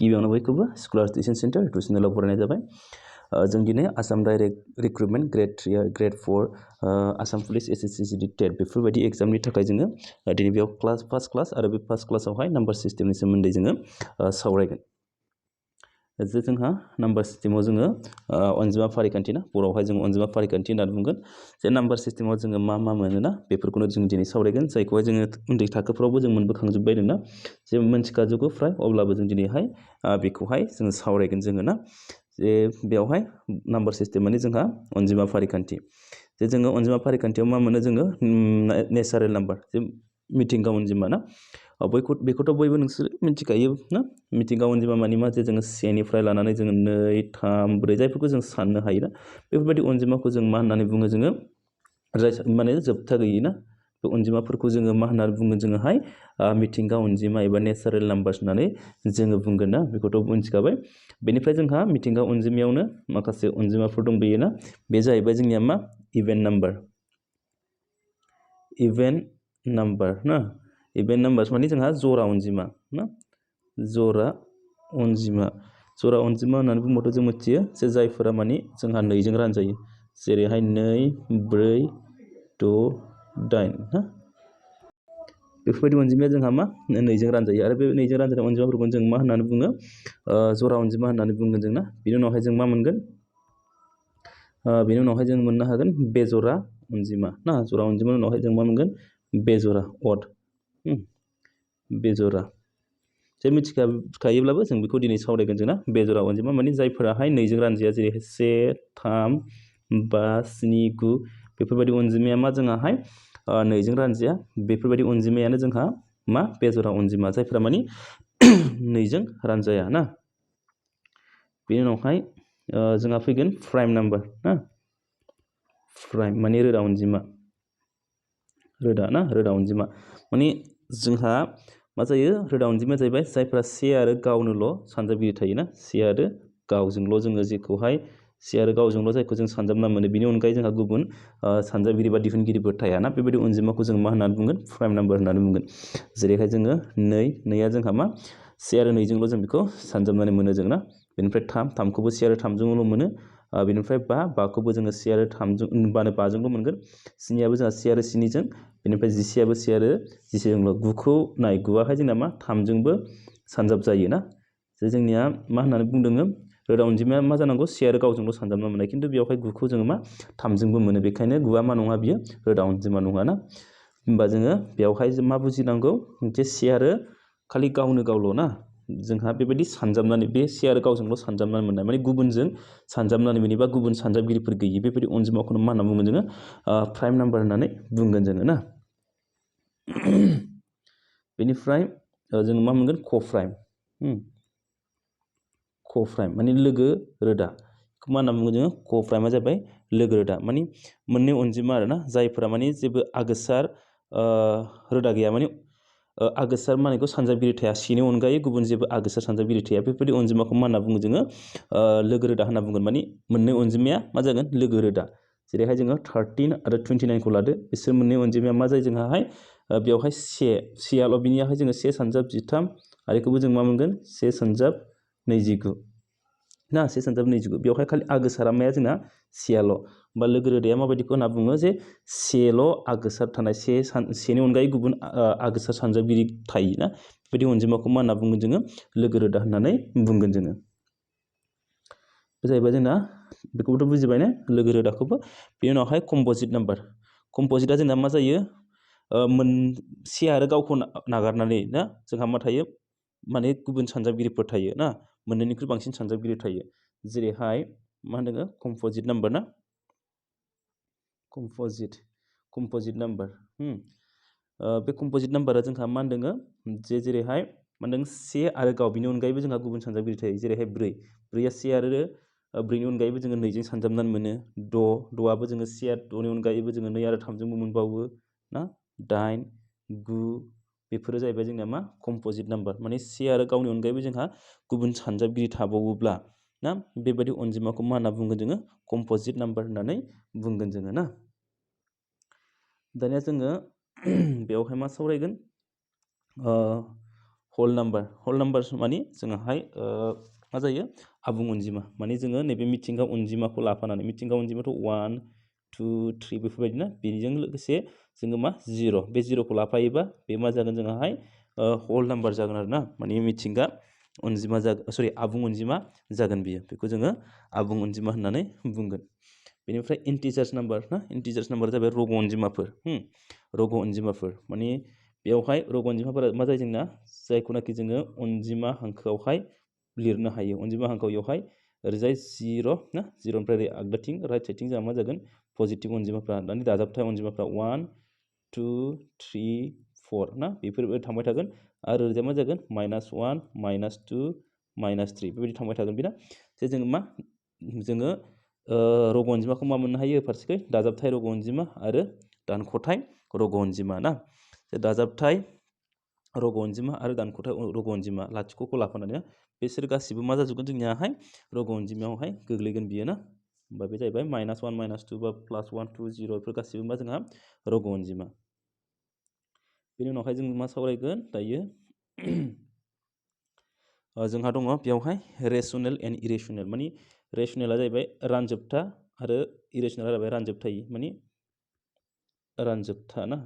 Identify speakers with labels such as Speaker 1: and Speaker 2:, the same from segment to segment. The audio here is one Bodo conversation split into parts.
Speaker 1: गिबियावनो बयखौबो स्कलार टिउसन सेन्टार इउटुब चेनेलाव बरायनाय जाबाय। जों दिनै आसाम डाइरेक्ट रिक्रुटमेन्ट ग्रेड 3 आरो ग्रेड 4 आसाम पुलिस SSC टेट बेफोरबायदि एग्जामनि थाखाय जोङो दिनै बेयाव फार्स्ट क्लास आरो बे फार्स्ट क्लासावहाय नाम्बार सिस्टेमनि सोमोन्दै जोङो सावरायगोन। जे जोंहा नाम्बार सिस्टेमाव जोङो अनजिमा फारिखान्थि ना बर'आवहाय जों अनजिमा फारिखान्थि होननानै बुंगोन। जे नाम्बार सिस्टेमाव जोङो मा मोनोना बेफोरखौनो जों दिनै सावरायगोन, जायखौहाय जोङो उन्दै थाखोफ्रावबो जों मोनबोखांजोब्बाय नोंना जे मोनथिखाजोबगौ फ्राय, अब्लाबो जों दिनैहाय बेखौहाय जोङो सावरायगोन जोङो ना। जे बेवहाय नाम्बार सिस्टेम माने जोंहा अनजिमा फारिखान्थि। जे जोङो अनजिमा फारिखान्थियाव मा मोनो जोङो नेचारेल नाम्बार, जे मिथिंगा अनजिमा ना। बेखौथ' बयबो नोंसोर मिथिखायो ना। मिथिंगा अनजिमा मानि मा, जे जोङो 1निफ्राय लानानै जोङो 2, 3, 4 जायफोरखौ जों साननो हायो ना, बेफोरबायदि अनजिमाखौ जों मा होननानै बुङो जोङो, माने जोबथा गैयि ना। बे अनजिमाफोरखौ जोङो मा होननानै बुङो जोङोहाय मिथिंगा अनजिमा एबा नेचारेल नाम्बार्स होननानै जोङो बुंगोन ना, बेखौथ' मिथिखाबाय। बेनिफ्राय जोंहा मिथिंगा अनजिमायावनो माखासे अनजिमाफोर दंबायो ना, बे जाहैबाय जोंनिया मा इभेन्ट नाम्बार ना। इभेन्ट नाम्बार्स माने जोंहा जरा अनजिमा ना, जरा अनजिमा होननानै बुंबाथ' जों मिथियो जे जायफोरा माने जोंहा 2जों रानजायो, जेरैहाय 2, 4, 6, 8 ना। बेफोरबायदि अनजिमाया जोंहा मा 2जों रानजायो आरो बे 2जों रानजानाय अनजिमाफोरखौ जों मा होननानै बुङो, जरा अनजिमा होननानै बुंगोन जों ना। बेनि उनावहाय जों मा मोनगोन, बेनि उनावहाय जों मोननो हागोन बेजरा अनजिमा ना। जरा अनजिमानि उनावहाय जों मा मोनगोन, बेजरा अड, बेजरा। जे मिथिखायोब्लाबो जों बेखौ दिनै सावरायगोन जोंना। बेजरा अनजिमा माने जायफोराहाय 2जों रानजाया, जेरैहाय 1, 3, 5, 7, 9 बेफोरबायदि अनजिमाया मा जोंहाहाय 2जों रानजाया। बेफोरबायदि अनजिमायानो जोंहा मा बेजरा अनजिमा, जायफोरा माने 2जों रानजाया ना। बेनि उनावहाय जोंहा फैगोन प्राइम नाम्बार ना। प्राइम माने रोदा अनजिमा, रोदा अनजिमा माने जोंहा मा जायो, रोदा अनजिमाया जाहैबाय जायफोरा से आरो गावनोल' सानजाबगिरि थायोना। से आरो गावजोंल' जोङो जेखौहाय से आरो गावजोंल' जायखौ जों सानजाबना मोनो, बिनि अनगायै जोंहा गुबुन सानजाबगिरि बा दिहुनगिरिफोर थायाना। बेबायदि अनजिमाखौ जों मा होननानै बुंगोन, प्राइम नाम्बार होननानै बुंगोन। जेरैहाय जोङो 2 जोंहा मा 1 आरो 2जोंल' जों बेखौ सानजाबनानै मोनो जों ना। बेनिफ्राय 3खौबो 1 आरो 3जोंल' मोनो। बेनिफ्राय 5खौबो जोङो 1 आरो 3जों 5जोंल' मोनगोन। 7आबो जोंहा 1 आरो 7जों, बेनिफ्राय 11आबो 1 आरो 11जोंल'। 9खौ नाय, 9आहाय जोंना मा 3जोंबो सानजाब जायो ना। जे जोंनिया मा होननानै बुंदों, रोदा अनजिमाया मा जानांगौ 1 आरो गावजोंल' सानजाबना मोननाय, खिन्थु बेवहाय 9खौ जोङो मा 3जोंबो मोनो। बेखायनो 9आ मा नङा, बियो रोदा अनजिमा नङा ना। होमबा जोङो बेवहाय मा बुजिनांगौ, जे 1 आरो खालि गावल' ना। जोंहा बेबायदि सानजाबनानै, बे 1 आरो गावजोंल' सानजाबनानै मोननाय माने गुबुनजों सानजाबनानै मोनि बा गुबुन सानजाबगिरिफोर गैयि, बेबायदि अनजिमाखौनो मा होनना बुंगोन जोङो, प्राइम नाम्बार होननानै बुंगोन जोङो ना। बेनिफ्राय जोङो मा मोनगोन, क'प्राइम माने लोगो रोदा। बेखौ मा होनना बुङो जोङो, क'प्राइमा जाबाय लोगो रोदा। माने मोननै अनजिमा आरोना, जायफोरा माने जेबो आगोसार रोदा गैया, माने आगोसार मानेखौ सानजाबगिरि थाया, सिनि अनगायै गुबुन जेबो आगोसार सानजाबगिरि थाया। बेफोरबायदि अनजिमाखौ मा होनना बुङो जोङो, लोगो रोदा होनना बुंगोन। माने मोननै अनजिमाया मा जागोन, लोगो रोदा। जेरैहाय जोङो 13 आरो 29खौ लादो, बिसोर मोननै अनजिमाया मा जायो जोंहाहाय, बेवहाय सेयाल', बिनियावहाय जोङो 1/13 आरो बेखौबो जों मा मोनगोन 1/29 ना। 1/29 बेवहाय खालि आगोसारा माया जोंना सेयाल'। होमबा लोगो रोदाया माबायदिखौ होनना बुङो, जे सेल' आगोसार थानाय, सेनि अनगायै गुबुन आगोसार सानजाबगिरि थायो ना। बेबायदि अनजिमाखौ मा होनना बुंगोन जोङो, लोगो रोदा होननानै बुंगोन जोङो। बे जाहैबाय जोंना, बेखौबोथ' बुजिबाय ना लोगो रोदाखौबो। बेनि उनावहाय कम्प'जिट नाम्बार। कम्प'जिटआ जोंना मा जायो, 1 आरो गावखौ नागारनानै ना जोंहा मा थायो, माने गुबुन सानजाबगिरिफोर थायो ना, मोननैनिख्रुइ बांसिन सानजाबगिरि थायो। जेरैहाय मा होनदों, कम्प'जिट नाम्बार ना, कम्प'जिट नाम्बार। बे कम्प'जिट नाम्बारा जोंहा मा होनदों, जेरैहाय मा होनदों 1 आरो गाव, बिनि अनगायैबो जोंहा गुबुन सानजाबगिरि थायो। जेरैहाय 4आ 1 आरो 4नि अनगायैबो जोङो 2जों सानजाबनानै मोनो। 6आबो जोङो 1 आरो 2नि अनगायैबो जोङो 2 आरो 3जोंबो मोनबावो ना। 8, 9 बेफोरो जाहैबाय जोंना मा कम्प'जिट नाम्बार। माने 1 आरो गावनि अनगायैबो जोंहा गुबुन सानजाबगिरि थाबावोब्ला ना, बेबायदि अनजिमाखौ मा होनना बुंगोन जोङो, कम्प'जिट नाम्बार होननानै बुंगोन जोङो ना। दानिया जोङो बेवहाय मा सावरायगोन, whole number माने जोंहाय मा जायो आबुं अनजिमा माने जोङो नैबे मिथिंगा अनजिमाखौ लाफानानै मिथिंगा अनजिमाथ' 1 2 3 बेफोरबायदिना बेजों लोगोसे जोङो मा 0 बे 0खौ लाफायोबा बे मा जागोन जोंहाय whole number जागोन आरोना माने मिथिंगा अनजिमा जागोन आबुं अनजिमा जागोन बियो बेखौ जोङो आबुं अनजिमा होननानै बुंगोन। बेनिफ्राय इन्टिजार्स नाम्बार ना इन्टिजार्स नाम्बार जाबाय रग' अनजिमाफोर रग' अनजिमाफोर माने बेवहाय रग' अनजिमाफोरा मा जायो जोंना जायखौनाखि जोङो अनजिमा हांखोआवहाय लिरनो हायो अनजिमा हांखोआवहाय ओरैजाय 0 ना 0निफ्राय ओरै आगदाथिं राइट साइडथिं जोंहा मा जागोन पजिटिभ अनजिमाफ्रा दानि दाजाबथाय अनजिमाफ्रा 1 2 3 4 ना बेफोरबो थांबाय थागोन आरो ओरैजाय मा जागोन -1 -2 -3 बेबायदि थांबाय थागोन बेना जे जोङो मा जोङो रग' अनजिमाखौ मा मोननो हायो फारसेखै दाजाबथाय रग' अनजिमा आरो दानख'थाय रग' अनजिमा ना दाजाबथाय रग' अनजिमा आरो दानख'थाय रग' अनजिमा लाथिख'खौ लाफानानै बिसोर गासिबो मा जाजोबगोन जोंनियाहाय रग' अनजिमायावहाय गोग्लैगोन बियो ना होमबा बे जाहैबाय -1 -2 बा +1 2 0 बेफोर गासिबो मा जोंहा रग' अनजिमा। बेनि उनावहाय जों मा सावरायगोन दायो जोंहा दङ बेयावहाय रेसनेल एन्ड इरेसनेल माने रेसनेला जाहैबाय रानजोबथा आरो इरेसनेला जाबाय रानजोबथायि माने रानजोबथा ना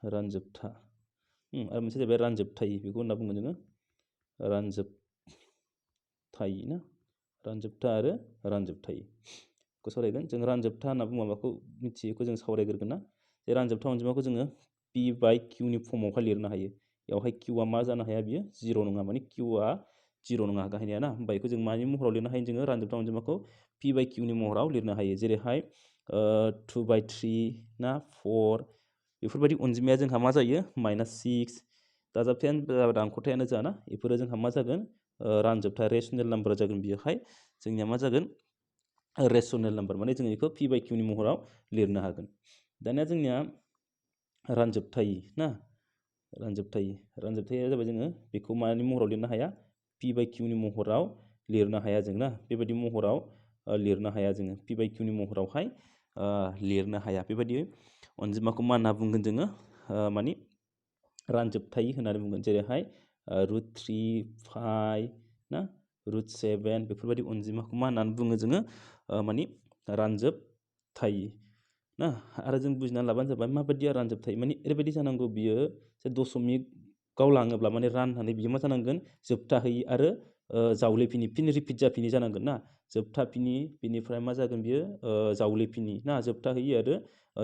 Speaker 1: रानजोबथा आरो मोनसे जाहैबाय रानजोबथायि बेखौ होनना बुङो जोङो रानजोबथायि ना रानजोबथा आरो रानजोबथायि बेखौ सावरायगोन जों रानजोबथा होनना बुङोबा माखौ मिथियो बेखौ जों सावरायग्रोगोन ना जे रानजोबथा अनजिमाखौ जोङो P/Q नि फर्मावहाय लिरनो हायो बेवहाय Qआ मा जानो हाया बियो 0 नङा माने Qआ 0 नङा गाहायनिया ना होमबा बेखौ जों मानि महराव लिरनो हायो जोङो रानजोबथा अनजिमाखौ P/Q नि महराव लिरनो हायो जेरैहाय 2/3 ना 4 बेफोरबायदि अनजिमाया जोंहा मा जायो -6 दाजाबथायानो दानख'थायानो जा ना बेफोरो जोंहा मा जागोन रानजोबथा रेसनेल नाम्बार जागोन बियोहाय जोंनिया मा जागोन रेसनेल नाम्बार माने जों बेखौ P/Q नि महराव लिरनो हागोन। दानिया जोंनिया रानजोबथायि ना रानजोबथायिया जाबाय जोङो बेखौ मानि महराव लिरनो हाया P/Q नि महराव लिरनो हाया जों ना बेबायदि महराव लिरनो हाया जोङो P/Q नि महरावहाय लिरनो हाया बेबायदि अनजिमाखौ मा होनना बुंगोन जोङो माने रानजोबथायि होननानै बुंगोन जेरैहाय √3 5 ना √7 बेफोरबायदि अनजिमाखौ मा होननानै बुङो जोङो माने रानजोबथायि ना आरो जों बुजिनानै लाबानो जाबाय माबायदि रानजोबथायि माने ओरैबायदि जानांगौ बियो जे दशमिकआव लाङोब्ला माने राननानै बियो मा जानांगोन जोबथाहैयि आरो जावलेफिनि फिन रिपिट जाफिनि जानांगोन ना जोबथाफिनि बिनिफ्राय मा जागोन बियो जावलेफिनि ना जोबथाहैयि आरो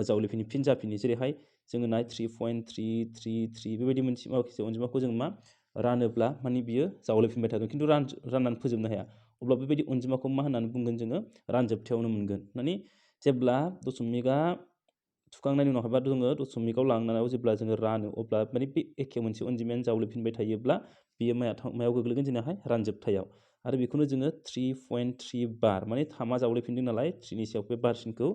Speaker 1: जावलेफिनि फिन जाफिनि जेरैहाय जोङो 3.333 बेबायदि मोनसे माखासे अनजिमाखौ जों मा रानोब्ला माने बियो जावलेफिनबाय थागोन खिन्थु राननानै फोजोबनो हाया अब्ला बेबायदि अनजिमाखौ मा होननानै बुंगोन जोङो रानजोबथायावनो मोनगोन माने जेब्ला दशमिकआ थुखांनायनि उनावहाय जोङो दशमिकआव लांनायाव जेब्ला जोङो रानो अब्ला माने बे एखे मोनसे अनजिमायानो जावलेफिनबाय थायोब्ला बियो मायाव गोग्लैगोन जोंनाहाय रानजोबथायाव आरो बेखौनो जोङो 3.3 बार माने 3आ जावलेफिनदों नालाय 3नि सायाव बे बारसिनखौ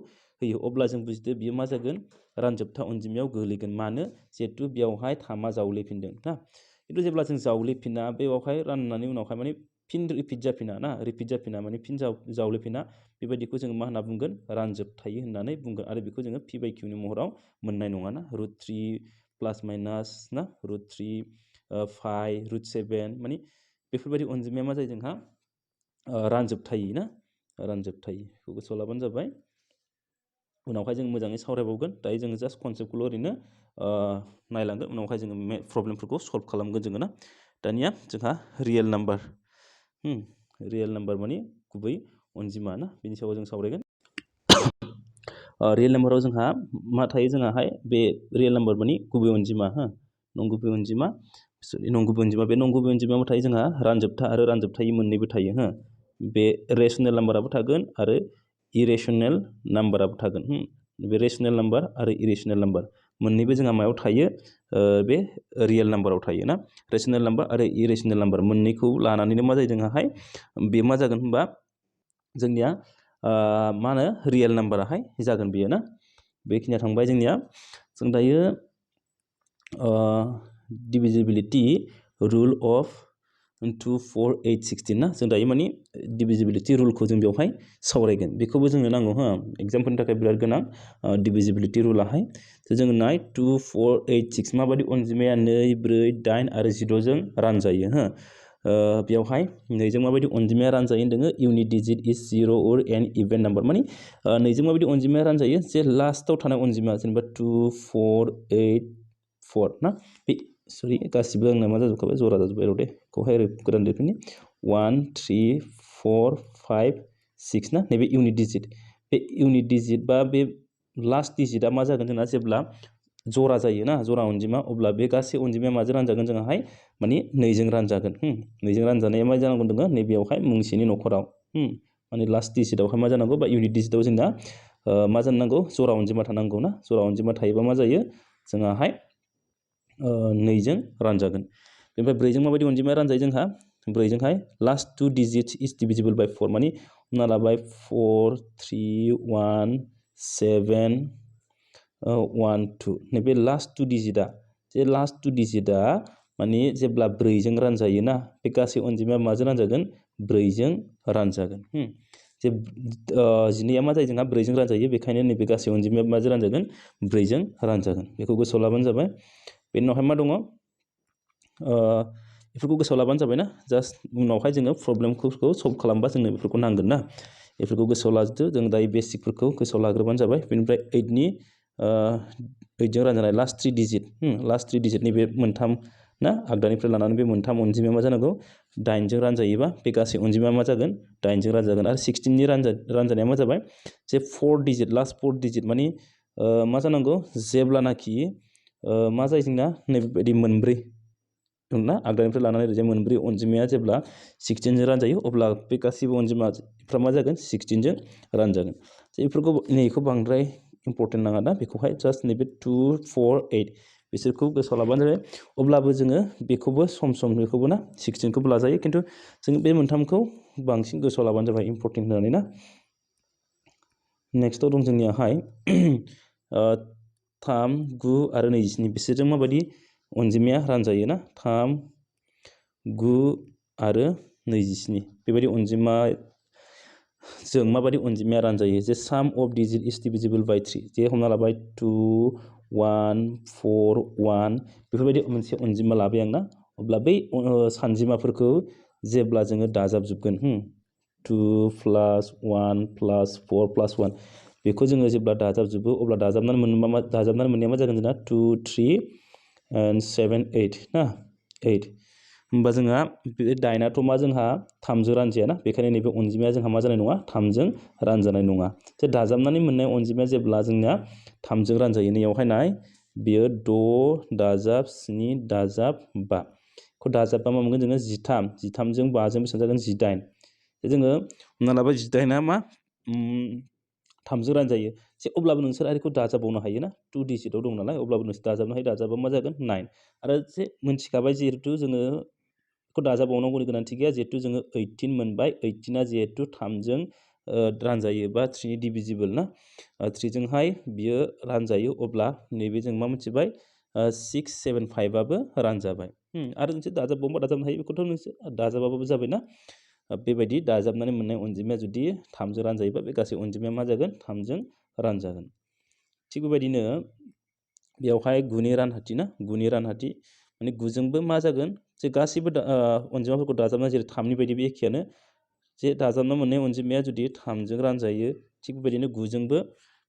Speaker 1: होयो अब्ला जों बुजिदो बियो मा जागोन रानजोबथा अनजिमायाव गोग्लैगोन मानो जिहेथु बेयावहाय 3आ जावलेफिनदों ना खिन्थु जेब्ला जों जावलेफिना बेवहाय राननानै उनावहाय माने फिन रिपिट जाफिना माने फिन जावलेफिना बेबायदिखौ जोङो मा होनना बुंगोन रानजोबथायि होननानै बुंगोन आरो बेखौ जोङो P/Q नि महराव मोननाय नङा ना √3 ± ना √3 5 √7 माने बेफोरबायदि अनजिमाया मा जायो जोंहा रानजोबथायि ना रानजोबथायि बेखौ गोसोआव लाबानो जाबाय उनावहाय जों मोजाङै सावरायबावगोन दायो जोङो जास्ट कनसेप्टखौल' ओरैनो नायलांगोन उनावहाय जोङो प्रब्लेमफोरखौ सल्भ खालामगोन जोङो ना दानिया जोंहा रियेल नाम्बार माने गुबै अनजिमा ना बेनि सायाव जों सावरायगोन रियेल नाम्बाराव जोंहा मा थायो जोंहाहाय बे रियेल नाम्बार माने गुबै अनजिमा नंगुबै अनजिमा बे नंगुबै अनजिमायाव थायो जोंहा रानजोबथा आरो रानजोबथायि मोननैबो थायो बे रेसनेल नाम्बाराबो थागोन आरो इरेसनेल नाम्बाराबो थागोन बे रेसनेल नाम्बार आरो इरेसनेल नाम्बार मोननैबो जोंहा मायाव थायो बे रियेल नाम्बाराव थायो ना रेसनेल नाम्बार आरो इरेसनेल नाम्बार मोननैखौ लानानैनो मा जायो जोंहाहाय बे मा जागोन होनबा जोंनिया मा होनो रियेल नाम्बाराहाय जागोन बेयो ना बेखिनिया थांबाय जोंनिया जों दायो डिभिजिबिलिटि रुल अफ 2 4 8 16 ना जों दायो माने डिविजिबिलिटि रुलखौ जों बेवहाय सावरायगोन बेखौबो जोंनो नांगौ हो एग्जामफोरनि थाखाय बिराद गोनां डिविजिबिलिटि रुलाहाय जोङो नाय 2 4 8 6 माबायदि अनजिमाया 2 4 8 आरो 16 जों रानजायो हो बेवहाय नैजों माबायदि अनजिमाया रानजायो दोङो इउनिट डिजिट इज 0 और एन इभेन नाम्बार माने नैजों माबायदि अनजिमाया रानजायो जे लास्टआव थानाय अनजिमा जेनेबा 2 4 8 4 ना बे सरि गासिबो आंना मा जाजोबखाबाय जरा जाजोब्बाय र' दे बेखौहाय गोदान लिरफिननि 1 3 4 5 6 ना नैबे इउनिट डिजिट बे इउनिट डिजिट बा बे लास्ट डिजिटआ मा जागोन जोंना जेब्ला जरा जायो ना जरा अनजिमा अब्ला बे गासै अनजिमाया माजों रानजागोन जोंहाय माने 2 जों रानजागोन 2 जों रानजानाया मा जानांगौ दोङो नैबेयावहाय मुंसेनि न'खराव माने लास्ट डिजिटआवहाय मा जानांगौ बा इउनिट डिजिटआव जोंना मा जानांगौ जरा अनजिमा थानांगौ ना जरा अनजिमा थायोबा मा जायो जोंहाय 2 जों रानजागोन बेनिफ्राय 4 जों माबायदि अनजिमाया रानजायो जोंहा 4 जोंहाय last 2 digits is divisible by 4 माने हमना लाबाय 4 3 1 7 1 2 नैबे लास्ट 2 डिजिटआ जे लास्ट 2 डिजिटआ माने जेब्ला 4 जों रानजायो ना बे गासै अनजिमाया माजों रानजागोन 4 जों रानजागोन जे 12 मा जायो जोंहा 4 जों रानजायो बेखायनो नैबे गासै अनजिमाया माजों रानजागोन 4 जों रानजागोन बेखौ गोसोआव लाबानो जाबाय बेनि उनावहाय मा दङ बेफोरखौ गोसोआव लाबानो जाबाय ना जास्ट उनावहाय जोङो प्रब्लेमफोरखौ सल्भ खालामबा जोंनो बेफोरखौ नांगोन ना बेफोरखौ गोसोआव लाजोबदो जों दायो बेसिकफोरखौ गोसोआव लाग्रोबानो जाबाय बेनिफ्राय 8नि 8 जों रानजानाय लास्ट 3 डिजिट लास्ट 3 डिजिटनि बे मोनथाम ना आगदानिफ्राय लानानै बे मोनथाम अनजिमाया मा जानांगौ 8 जों रानजायोबा बे गासै अनजिमाया मा जागोन 8 जों रानजागोन आरो 16नि रानजानाया मा जाबाय जे 4 डिजिट लास्ट 4 डिजिट माने मा जानांगौ जेब्लानाखि मा जायो जोंना नैबेबायदि मोनब्रै ना आगदानिफ्राय लानानै ओरैजाय मोनब्रै अनजिमाया जेब्ला 16 जों रानजायो अब्ला बे गासैबो अनजिमाफ्रा मा जागोन 16 जों रानजागोन बेफोरखौ नैखौ बांद्राय इम्पर्टेन्ट नाङा ना बेखौहाय जास्ट नैबे 2 4 8 बिसोरखौ गोसोआव लाबानो जाबाय अब्लाबो जोङो बेखौबो सम सम बेखौबो ना 16खौबो लाजायो खिन्थु जों बे मोनथामखौ बांसिन गोसोआव लाबानो जाबाय इम्पर्टेन्ट होननानै ना नेक्स्टआव दं जोंनियाहाय 3 9 आरो 27 बिसोरजों माबायदि अनजिमाया रानजायो ना 3 9 आरो 27 बेबायदि अनजिमा जों माबायदि अनजिमाया रानजायो जे साम of digit is divisible by 3 जे हमना लाबाय 2 1 4 1 बेफोरबायदि मोनसे अनजिमा लाबाय आं ना अब्ला बै सानजिमाफोरखौ जेब्ला जोङो दाजाबजोबगोन 2 प्लास 1 प्लास 4 प्लास 1 बेखौ जोङो जेब्ला दाजाबजोबो अब्ला दाजाबनानै मोननाया मा जागोन जोंना 2 3 and 7 8 ना 8 होमबा जोंहा बे 8आथ' मा जोंहा 3 जों रानजाया ना बेखायनो नैबे अनजिमाया जोंहा मा जानाय नङा 3 जों रानजानाय नङा जे दाजाबनानै मोननाय अनजिमाया जेब्ला जोंना 3 जों रानजायो नैयावहाय नाय बेयो 6 दाजाब 7 दाजाब 5 खौ दाजाबबा मा मोनगोन जोङो 13 जों 5 जों बेसेबां जागोन 18 जोङो हमना लाबाय 18आ मा 3 जों रानजायो जे अब्लाबो नोंसोर आरो बेखौ दाजाबबावनो हायो ना 2 डिजिटआव दं नालाय अब्लाबो नोंसोर दाजाबनो हायो दाजाबा मा जागोन 9 आरो जे मोनथिखाबाय जिहेतु जोङो बेखौ दाजाबबावनांगौनि गोनांथि गैया जिहेतु जोङो 18 मोनबाय 18आ जिहेतु 3 जों रानजायो बा 3 डिभिजिबल ना 3 जोंहाय बियो रानजायो अब्ला नैबे जों मा मोनथिबाय 6 7 5 आबो रानजाबाय आरो नोंसोर दाजाबबावबा दाजाबनो हायो बेखौथ' नोंसोर दाजाबाबो जाबाय ना बेबायदि दाजाबनानै मोननाय अनजिमाया जुदि 3 जों रानजायोबा बे गासै अनजिमाया मा जागोन 3 जों रानजागोन थिग बेबायदिनो बेयावहाय 9नि रानहाथि ना 9नि रानहाथि माने 9जोंबो मा जागोन जे गासैबो अनजिमाफोरखौ दाजाबना जेरै 3नि बायदि बे एखेयानो जे दाजाबना मोननाय अनजिमाया जुदि 3 जों रानजायो थिग बेबायदिनो 9जोंबो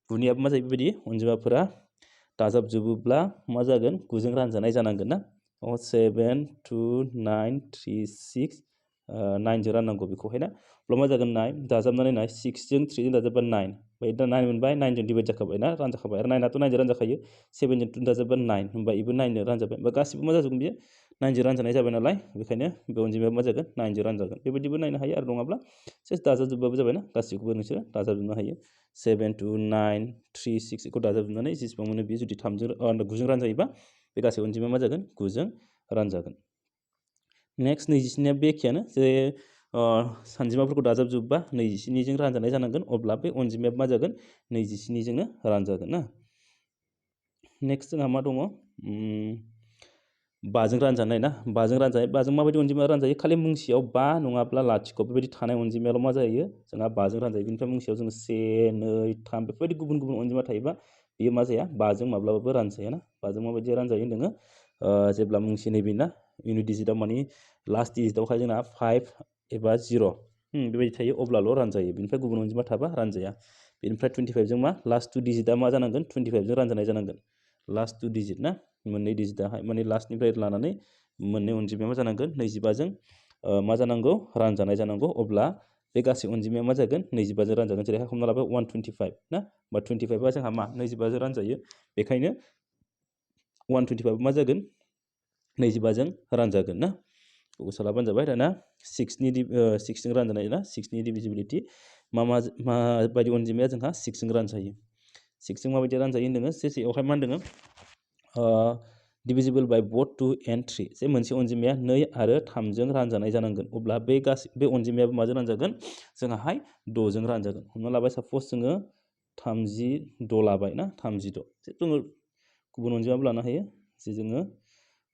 Speaker 1: 9नियाबो मा जायो बेबायदि अनजिमाफोरा दाजाबजोबोब्ला मा जागोन 9 जों रानजानाय जानांगोन ना 7 2 9 3 6 9 जों राननांगौ बेखौहाय ना अब्ला मा जागोन 9 दाजाबनानै 9 6 जों 3 जों दाजाबबा 9 ओमफ्राय दा 9 मोनबाय 9 जों डिभाइड जाखाबाय ना रानजाखाबाय आरो 9आथ' 9 जों रानजाखायो 7 जों 2 दाजाबबा 9 होमबा बेबो 9 जों रानजाबाय होमबा गासिबो मा जाजोबगोन बियो 9 जों रानजानाय जाबाय नालाय बेखायनो बे अनजिमाया मा जागोन 9 जों रानजागोन बेबायदिबो नायनो हायो आरो नङाब्ला सेस दाजाबजोबबाबो जाबाय ना गासिखौबो नोंसोर दाजाबजोबनो हायो 7 2 9 3 6 बेखौ दाजाबजोबनानै जेसेबां मोनो बेयो जुदि 9 जों रानजायोबा बे गासै अनजिमाया मा जागोन 9 जों रानजागोन नेक्स्ट 27निया बे एखेयानो जे सानजिमाफोरखौ दाजाबजोबबा 27 जों रानजानाय जानांगोन अब्ला बे अनजिमाया मा जागोन 27 जोंनो रानजागोन ना नेक्स्ट जोंहा मा दङ 5जों रानजानाय ना 5जों रानजानाय 5जों माबायदि अनजिमाया रानजायो खालि मुंसेयाव 5 नङाब्ला लाथिख' बेबायदि थानाय अनजिमायाल' मा जायो जोंहा 5जों रानजायो बेनिफ्राय मुंसेयाव जोङो 1 2 3 बेफोरबायदि गुबुन गुबुन अनजिमा थायोबा बेयो मा जाया 5जों माब्लाबाबो रानजाया ना 5जों माबायदि रानजायो नोङो जेब्ला मुंसे नैबे ना इउनिट डिजिटआव माने लास्ट डिजिटआवहाय जोंना 5 एबा 0 बेबायदि थायो अब्लाल' रानजायो बेनिफ्राय गुबुन अनजिमा थाबा रानजाया बेनिफ्राय 25 जों मा लास्ट 2 डिजिटआ मा जानांगोन 25 जों रानजानाय जानांगोन लास्ट 2 डिजिट ना मोननै डिजिटआहाय माने लास्टनिफ्राय लानानै मोननै अनजिमाया मा जानांगोन 25जों मा जानांगौ रानजानाय जानांगौ अब्ला बे गासै अनजिमाया मा जागोन 25जों रानजागोन जेरैहाय हमना लाबाय 125 ना बा 25आ जोंहा मा 25जों रानजायो बेखायनो 125 मा जागोन 25जों रानजागोन ना गोसोआव लाबानो जाबाय दाना 6जों रानजानाय ना 6नि डिभिजिबिलिटि माबायदि अनजिमाया जोंहा 6जों रानजायो 6जों माबायदि रानजायो होनदोङो सेसेयावहाय मा होनदोङो divisible by both 2 and 3 जे मोनसे अनजिमाया 2 आरो 3जों रानजानाय जानांगोन अब्ला बे अनजिमायाबो माजों रानजागोन जोंहाहाय 6जों रानजागोन हमना लाबाय साप'ज जोङो 36 लाबाय ना 36 जोङो गुबुन अनजिमाबो लानो हायो जे जोङो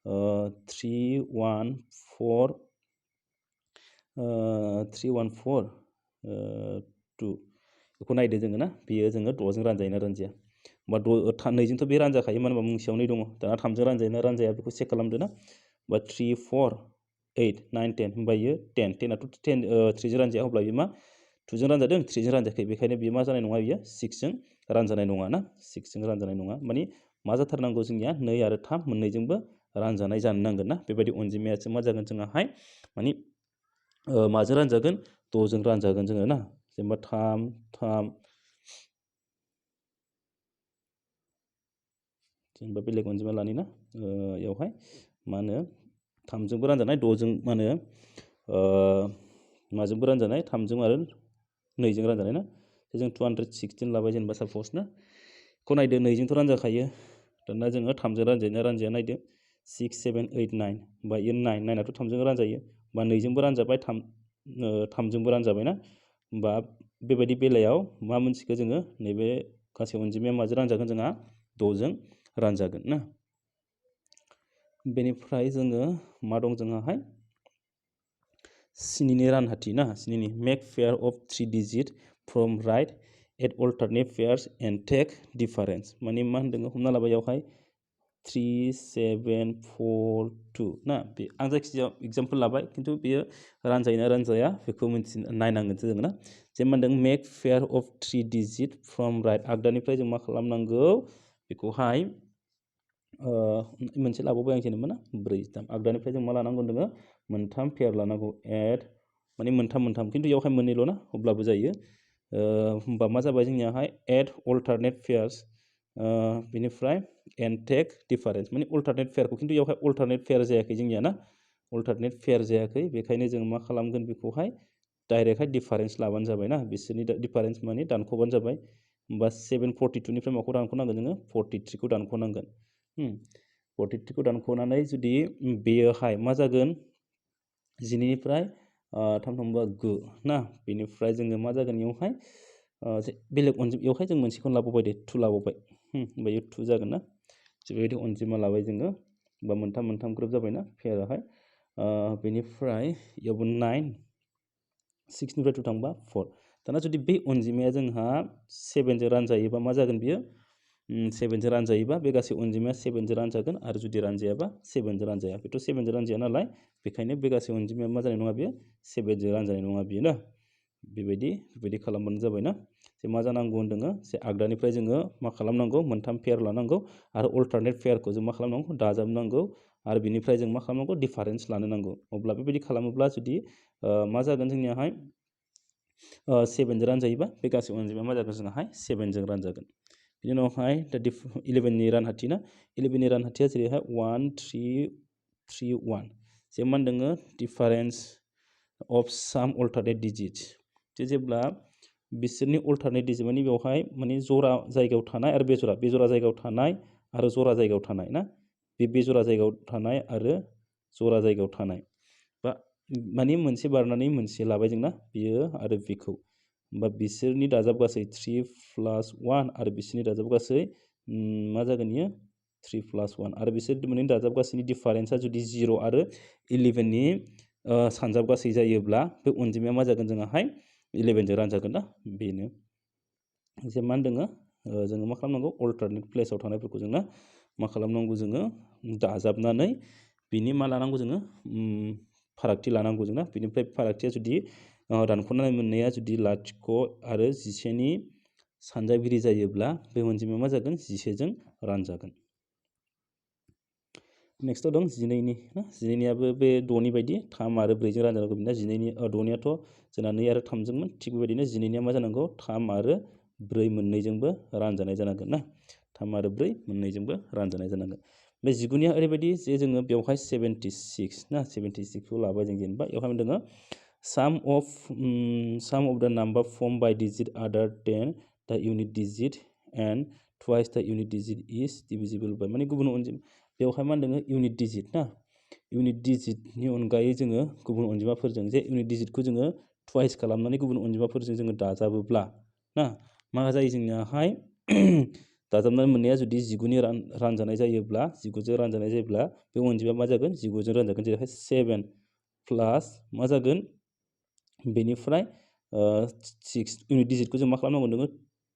Speaker 1: 314 2 बेखौ नायदो जोङो ना बेयो जोङो 6जों रानजायोना रानजाया होमबा 2जोंथ' बे रानजाखायो मानो होनबा मुंसेयाव 2 दङ दाना 3जों रानजायोना रानजाया बेखौ चेक खालामदो ना बा 3 4 8 9 10 होमबा इयो 10 10आथ' 3जों रानजाया अब्ला बेयो मा 2जों रानजादों 3जों रानजायाखै बेखायनो बेयो मा जानाय नङा बियो 6जों रानजानाय नङा ना 6जों रानजानाय नङा माने मा जाथारनांगौ जोंनिया 2 आरो 3 मोननैजोंबो रानजानाय जानो नांगोन ना बेबायदि अनजिमायासो मा जागोन जोंहाहाय माने माजों रानजागोन 6जों रानजागोन जोङो ना जेनेबा 3 3 जेनेबा बेलेग अनजिमा लानि ना बेयावहाय मा होनो 3जोंबो रानजानाय 6जों मा होनो माजोंबो रानजानाय 3जों आरो 2जों रानजानाय ना जों 216 लाबाय जेनेबा साप'ज ना बेखौ नायदो 2जोंथ' रानजाखायो दाना जोङो 3जों रानजायोना रानजाया नायदो 6 7 8 9 बा 9 9आथ' 3जों रानजायो बा 2जोंबो रानजाबाय 3जोंबो रानजाबाय ना होमबा बेबायदि बेलायाव मा मोनसेखौ जोङो नैबे गासै अनजिमाया माजों रानजागोन जोंहा 6जों रानजागोन ना बेनिफ्राय जोङो मा दं जोंहाहाय स्निनि रानहाथि ना स्निनि make pair of 3 digit from right at alternate pairs and take difference माने मा होनदों हमना लाबाय बेयावहाय 3 7 4 2 ना बे आं जायखिजाया एग्जाम्पल लाबाय खिन्थु बेयो रानजायोना रानजाया बेखौ नायनांगोनसो जोङो ना जे मा होनदों make pair of 3 digit from right आगदानिफ्राय जों मा खालामनांगौ बेखौहाय मोनसे लाबावबाय आं जेनेबा ना 4 3 आगदानिफ्राय जों मा लानांगौ होनदों मोनथाम पेयार लानांगौ एड माने मोनथाम खिन्थु बेयावहाय मोननैल' ना अब्लाबो जायो होमबा मा जाबाय जोंनियाहाय एड अल्टारनेट पेयार्स बेनिफ्राय एन्ड टेक डिफारेन्स माने अल्टारनेट पेयारखौ खिन्थु बेयावहाय अल्टारनेट पेयार जायाखै जोंनिया ना अल्टारनेट पेयार जायाखै बेखायनो जों मा खालामगोन बेखौहाय डाइरेक्टहाय डिफारेन्स लाबानो जाबाय ना बिसोरनि डिफारेन्स माने दानख'बानो जाबाय होमबा 742निफ्राय माखौ दानख'नांगोन जोङो 43खौ दानख'नांगोन 43खौ दानख'नानै जुदि बेयोहाय मा जागोन 12निफ्राय 3 थांबा 9 ना बेनिफ्राय जोङो मा जागोन बेयावहाय बेलेग अनजिमा बेयावहाय जों मोनसेखौनो लाबावबाय दे 2 लाबावबाय होमबा बेयो 2 जागोन ना बेबायदि अनजिमा लाबाय जोङो बा मोनथाम ग्रुप जाबायना पेयाराहाय बेनिफ्राय बेयावबो 9 6निफ्राय 2 थांबा 4 दाना जुदि बे अनजिमाया जोंहा 7जों रानजायोबा मा जागोन बियो 7जों रानजायोबा बे गासै अनजिमाया 7जों रानजागोन आरो जुदि रानजायाबा 7जों रानजाया बेथ' 7जों रानजाया नालाय बेखायनो बे गासै अनजिमाया मा जानाय नङा बेयो 7जों रानजानाय नङा बियो ना बेबायदि खालामबानो जाबाय ना जे मा जानांगौ होनदोङो जे आगदानिफ्राय जोङो मा खालामनांगौ मोनथाम पेयार लानांगौ आरो अल्टारनेट पेयारखौ जों मा खालामनांगौ दाजाबनांगौ आरो बिनिफ्राय जों मा खालामनांगौ डिफारेन्स लानो नांगौ अब्ला बेबायदि खालामोब्ला जुदि मा जागोन जोंनियाहाय 7जों रानजायोबा बे गासै अनजिमाया मा जागोन जोंहाय 7जों रानजागोन बिनि उनावहाय 11नि रानहाथि ना 11नि रानहाथिया जेरैहाय 1 3 3 1 जे मा होनदोङो डिफारेन्स अफ साम अल्टारनेट डिजिट्स जेब्ला बिसोरनि अल्टारनेट डिजिट माने बेवहाय माने जरा जायगायाव थानाय आरो बेजरा जायगायाव थानाय आरो जरा जायगायाव थानाय ना बेजरा जायगायाव थानाय आरो जरा जायगायाव थानाय बा माने मोनसे बारनानै मोनसे लाबाय जोंना बियो आरो बेखौ होमबा बिसोरनि दाजाब गासै 3 + 1 आरो बिसोरनि दाजाब गासै मा जागोन बियो 3 + 1 आरो बिसोर मोननै दाजाबगासैनि डिफारेन्सआ जुदि 0 आरो 11 नि सानजाबगासै जायोब्ला बे अनजिमाया मा जागोन जोंहाय 11 जों रानजागोन ना बेनो जे मा होनदों जोङो मा खालामनांगौ अल्टारनेट प्लेसआव थानायफोरखौ जोङो मा खालामनांगौ जोङो दाजाबनानै बिनि मा लानांगौ जोङो फारागथि लानांगौ जोंना बिनिफ्राय फारागथिया जुदि दानख'नानै मोननाया जुदि 0 आरो 11 नि सानजागिरि जायोब्ला बे अनजिमाया मा जागोन 11 जों रानजागोन। नेक्स्टआव दं 12 नि 12 नियाबो बे 6 नि बायदि 3 आरो 4 जों रानजानांगौ बिना 12 नि 6 नियाथ' जोंना 2 आरो 3 जोंमोन थिग बेबायदिनो 12 निया मा जानांगौ 3 आरो 4 मोननैजोंबो रानजानाय जानांगोन ना 3 आरो 4 मोननैजोंबो रानजानाय जानांगोन। बे 19 निया ओरैबायदि जे जोङो बेवहाय 76 ना 76 खौ लाबाय जों जेनेबा बेवहाय दङ sum of the number formed by digit other than the unit digit and twice the unit digit is divisible by माने गुबुन अनजिमा बेवहाय मा होनदों इउनिट डिजिट ना इउनिट डिजिटनि अनगायै जोङो गुबुन अनजिमाफोरजों जे इउनिट डिजिटखौ जोङो ट्वाइस खालामनानै गुबुन अनजिमाफोरजों जोङो दाजाबोब्ला ना मा जायो जोंनियाहाय दाजाबनानै मोननाया जुदि 19 नि रानजानाय जायोब्ला 19 जों रानजानाय जायोब्ला बे अनजिमाया मा जागोन 19 जों रानजागोन जेरैहाय 7 प्लास मा जागोन बेनिफ्राय 6 इउनिट डिजिटखौ जों मा खालामनांगौ नोङो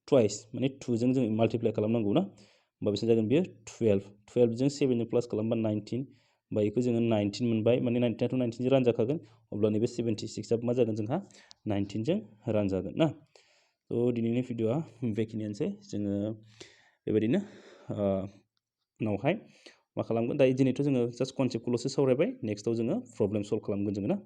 Speaker 1: ट्वाइस माने 2 जों माल्टिप्लाइ खालामनांगौ ना होमबा बेसेबां जागोन बेयो 12 जों 7 जों प्लास खालामबा 19 होमबा बेखौ जोङो 19 मोनबाय माने 19 आथ' 19 जों रानजाखागोन अब्ला नैबे 76 आ मा जागोन जोंहा 19 जों रानजागोन ना थ' दिनैनि भिडिअआ बेखिनियानोसै जोङो बेबायदिनो उनावहाय मा खालामगोन दायो दिनैथ' जोङो जास्ट कनसेप्टखौल'सो सावरायबाय नेक्स्टआव जोङो प्रब्लेम सल्भ खालामगोन जोङो ना